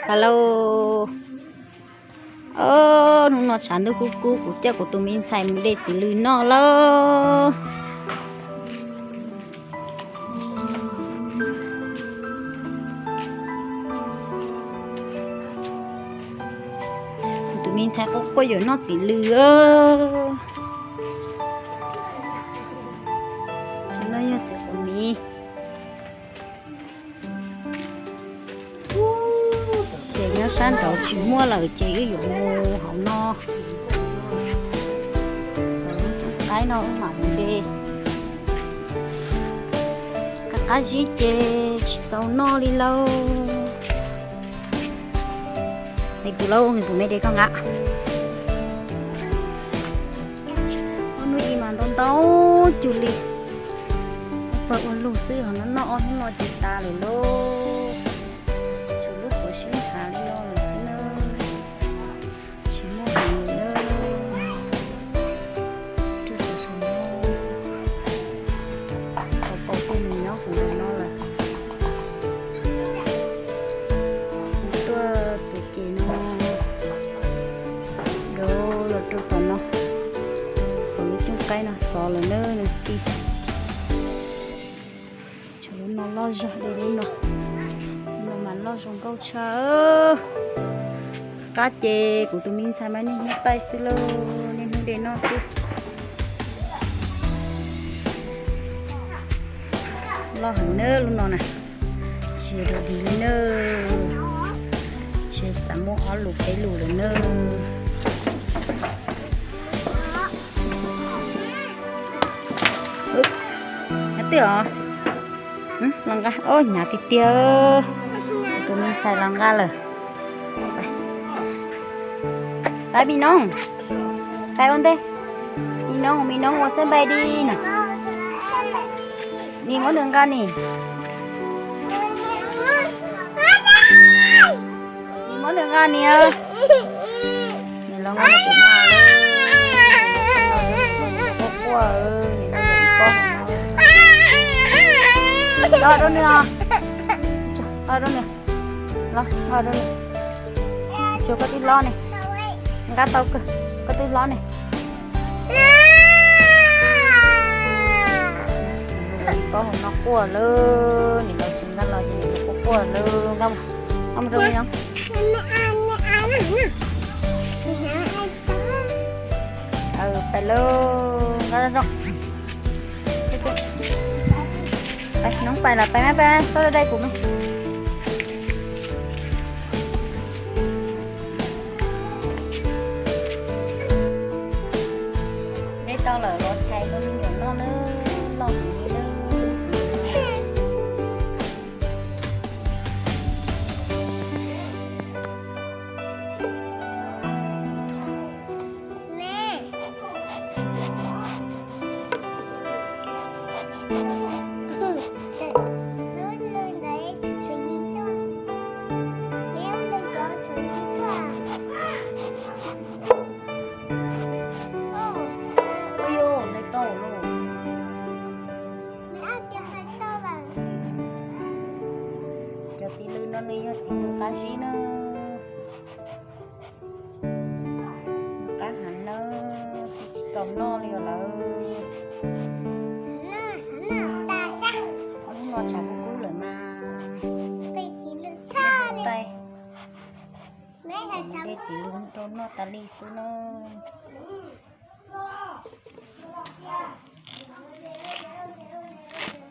Hello. Hnub no tshav ntuj kub kub, kuv coj kuv tus me ntxhais mus de txiv lws noj lauj. Kuv tus me ntxhais quaj quaj yuav noj txiv lws. Tsis no yog txiv quav miv. Ces nyob sab nraud tsis muaj lawm ces wb yuav mus hauv no. Qaib no wb mam mus de. Qab qab zib ces tsis tau noj li lauj. Es kuv lauj, kuv me de koj nqa. Hnub ib mas ntau ntau cug li. Pawg ua lug xwb ho no noj ob hnub no ces tas lawm lauj. Tshuav lub quav sib ntshav li no lawm xwb na. Tsis muaj heev li na. Rau saum no, qhov paus tej nws nyob hauv no lawm. Tuaj tus ces no, rau los rau tom no, hauv lub cooj qaib no xov lawm na nws tij. Tshuav lub no loj zog dua lub no, lub no mas loj zoo nkauj tshaj. Qab ces kuv tus me ntxhais mas niaj hnub taij xwb lauj, niaj hnub de noj xwb. Loj heev na lub no na, tsis yog dog dig li na, tsis xav muaj ob lus peb lus lawm na. Nyob twg os? Los nqa, hnyav tiag tiag. Tus me ntxhais los nqa lawm. Pab me noob, pab ua ntej. Me noob, me noob ua xab npais di na. Nim muab nws nqa nim. Nim muab nws nqa nim. Nim los nqa tus no. Quaj quaj, nim no ib pob hauv no. Los rau nws os. Los rau nws. Los, los rau nws. Tsuav koj twb hlob ne. Nqa tau kawg, koj twb hlob ne. Nim pob hauv no quaj lawm, nim los tsis nqa los ces nim quaj quaj lawm. Nqa mus, nqa mus rau nws os. Pais lauj, nqa zoo. Pais, noob pais los pais mas, pais mas, txhob dai kuv mas. Dej tau lawm los thaiv rau me nyuam noj nawb, loj heev li nawb. Ua yuav hlais tau lauj. Cov txiv lws no nws yog txiv lws qab zib na. Qab heev na, tsis txaus noj li os lawm. Ob lub no tshav kub kub lawm mas. Tais, de txiv lws rau noj tas li xwb na.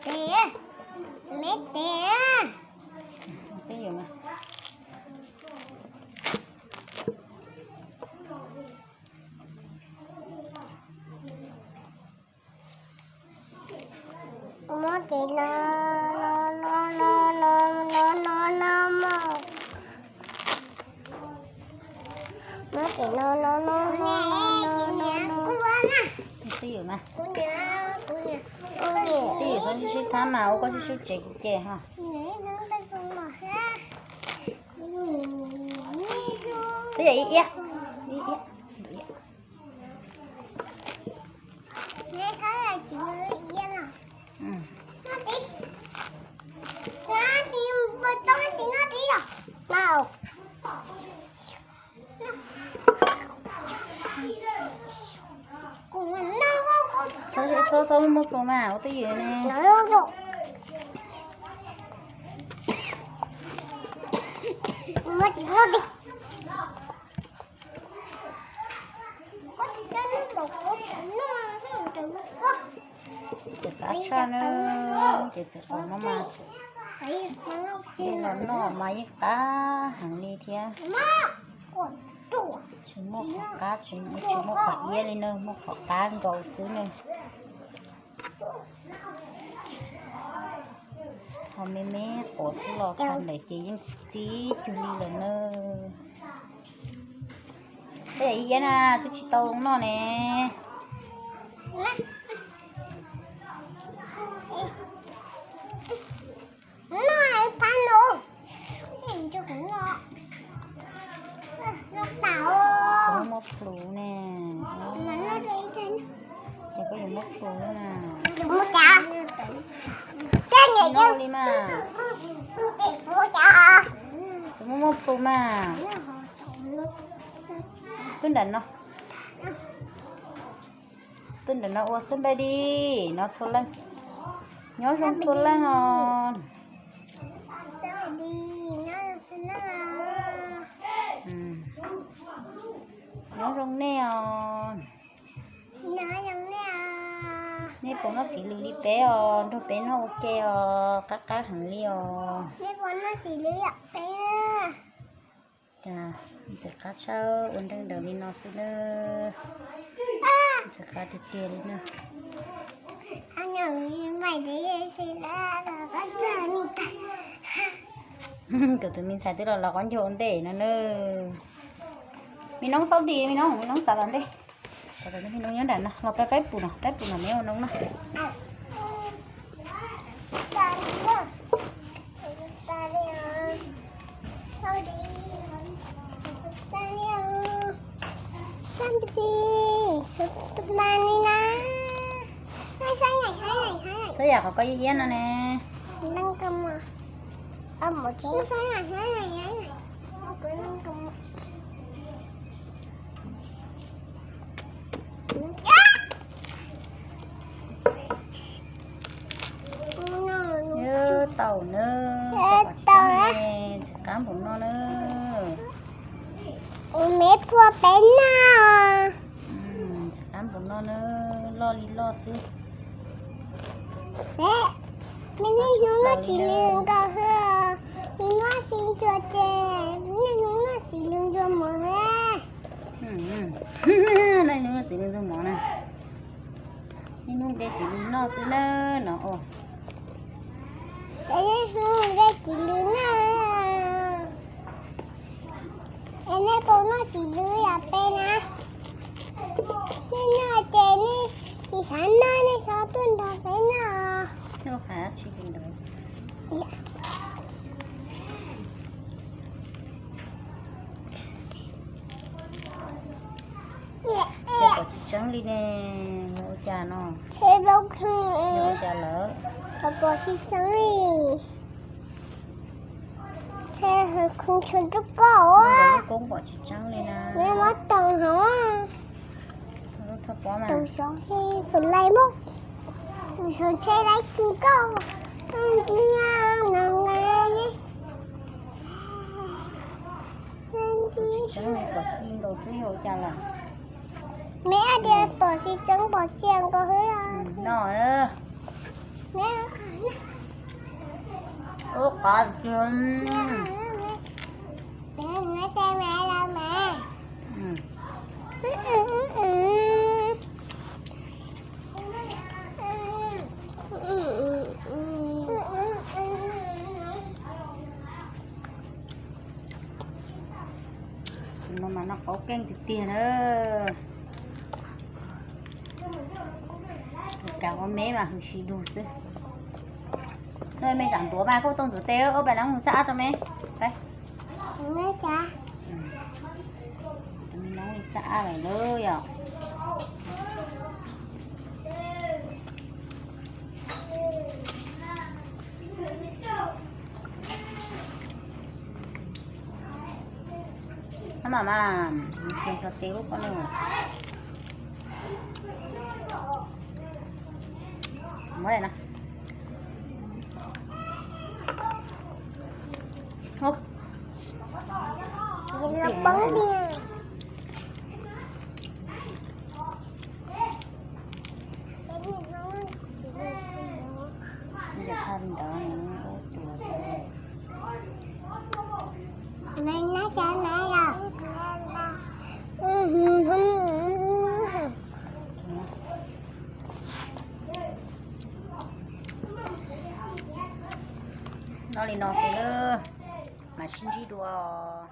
Tes, me tes. Twb yuav mas. Muab tes no, no, no, no, no, no, no, no, no, no. Muab tes no, no, no, no, no, no, no, no. Twb yuav mas. Twb yuav txhob sib sib thab mas ua koj sib sib tsev kuv ces ho. Twb yog ib iab, ib iab. Txhob, txhob muab plhus mas, ua twj ywm ne. Txiv qab tshaj na, ces txiv qos no mas, los noj mas yeej qab heev li thiab. Tsis muaj qhov qab, tsis muaj qhov iab li na, muaj qhov qab nkaus xwb na. Ho me me quav xwb los thaum ntawd ces yeej txi cuag li lawm na. Tej iab na twb tsis tau noj ne. Muab plhus ne. Ces koj yuav muab plhus na. Li mas. Txhob muab plhus mas. Twb nram no. Twb nram no ua xwb npaj di, no txhua leej. Nyob zoo txhua leej os. Nyob zoo nej os. Nej puas noj txiv lws li peb os, nrog peb noj ua ke os, qab qab heev li os. Cas ntxim qab tshaj, ua nreej daws li no xwb na. Ntxim qab tiag tiag li na. Kuv tus me ntxhais twb los los qab ncaug ua ntej no na. Me noob txhob dim, me noob, me noob txav tom ntej. Txav tom ntej, me noob nyob nram no, los peb, peb pum no, peb pum no me ua noob no. Txhob yam qhov koj iab iab no ne. Tau na, ntxim qab npaum no na. Me phua peb noj. Ntxim qab npaum no na, loj li loj xwb. Me niaj hnub noj txiv lws nkaus xwb, me noj txiv ntsuag ces niaj hnub noj txiv lws ntsuag mov xwb. Niaj hnub noj txiv lws ntsuag mov na. Niaj hnub de txiv lws noj xwb na no. Niaj hnub de txiv lws noj. Es nej puas noj txiv lws yam peb na? Nej noj ces nej tsis xav noj nej txhob tuaj nrog peb noj. Pom tsis tseeb li ne, ua cas no? Ua cas lawm? Pom tsis tseeb li. Khwv tshuav rub koj, koob pom tsis tseeb li na. Muab toom hauv, toom xov Facebook, tus lais muab, tus xov tseg lais kws koj, no na. Tsis tseeb li, pom ci nkaus xwb, yog ua cas lawm? Me tias pom tsis tseeb, pom ci nkaus xwb. No, ub, qab tiag. Tus no mas noj qaub keej tiag tiag na. Tus kav ua me mas hwm si lug xwb. Noj me tsam ntuav mas koj tau ntxuav tes, ua pais lawv mus xab ab rau me. Tus me noob xab ab lawm lauj yom. Mas mas, nrhiav nrhiav tes lub koj ne. Muab daim no. Ub. Poob tiag. Ntawd ub tuas. No li no xwb na, mas sib ntsib dua.